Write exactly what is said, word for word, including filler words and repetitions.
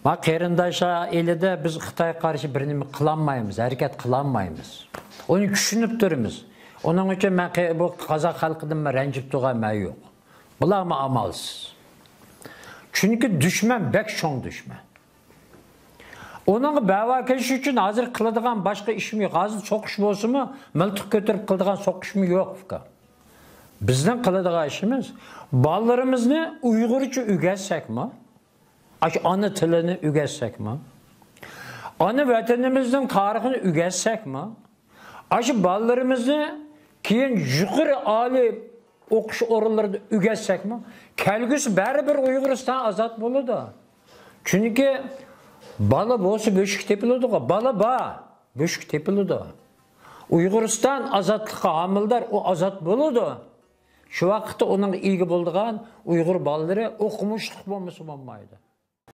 ما قېرىنداشلار ئېلىدە بىز خىتايغا قارشى بىر نېمە قىلالمايمىز، ھەرىكەت قىلالمايمىز. ئۇنى چۈشىنىپ تۇرىمىز. ئۇنىڭ ئۈچۈن مەن قې-، بۇ قازاق خەلقىدىن مەن رەنجىپ تۇرغان مەن يوق. بۇلارمۇ ئامالسىز. چۈنكى دۈشمەن بەك چوڭ دۈشمەن. ئۇنىڭغا بەۋا كېلىش ئۈچۈن ھازىر قىلىدىغان باشقا ئىشمۇ يوق. ھازىر سوقۇش بولسىمۇ، مىلتىق كۆتۈرۈپ قىلىدىغان سوقۇشمۇ يوق، ئۇكا. بىزنىڭ قىلىدىغان ئىشىمىز، بالىلىرىمىزنى ئۇيغۇرچە ئۆگەتسەكمۇ، ئاشۇ ئانا تىلىنى ئۆگەتسەكمۇ، ئانا ۋەتىنىمىزنىڭ تارىخىنى ئۆگەتسەكمۇ، ئاشۇ بالىلىرىمىزنى كېيىن يۇقىرى ئالىي ئوقۇش ئورۇنلىرىدا ئۆگەتسەكمۇ، كەلگۈسى بەرىبىر ئۇيغۇرىستان ئازاد بولىدۇ. چۈنكى بالا بولسا بۆشۈك تېپىلىدىغۇ، بالا بار، بۆشۈك تېپىلىدۇ. ئۇيغۇرىستان ئازادلىققا ھامىلىدار، ئۇ ئازاد بولىدۇ. شۇ ۋاقىتتا ئۇنىڭغا ئىگە بولىدىغان ئۇيغۇر بالىلىرى ئوقۇمۇشلۇق بولمىسا بولمايدۇ.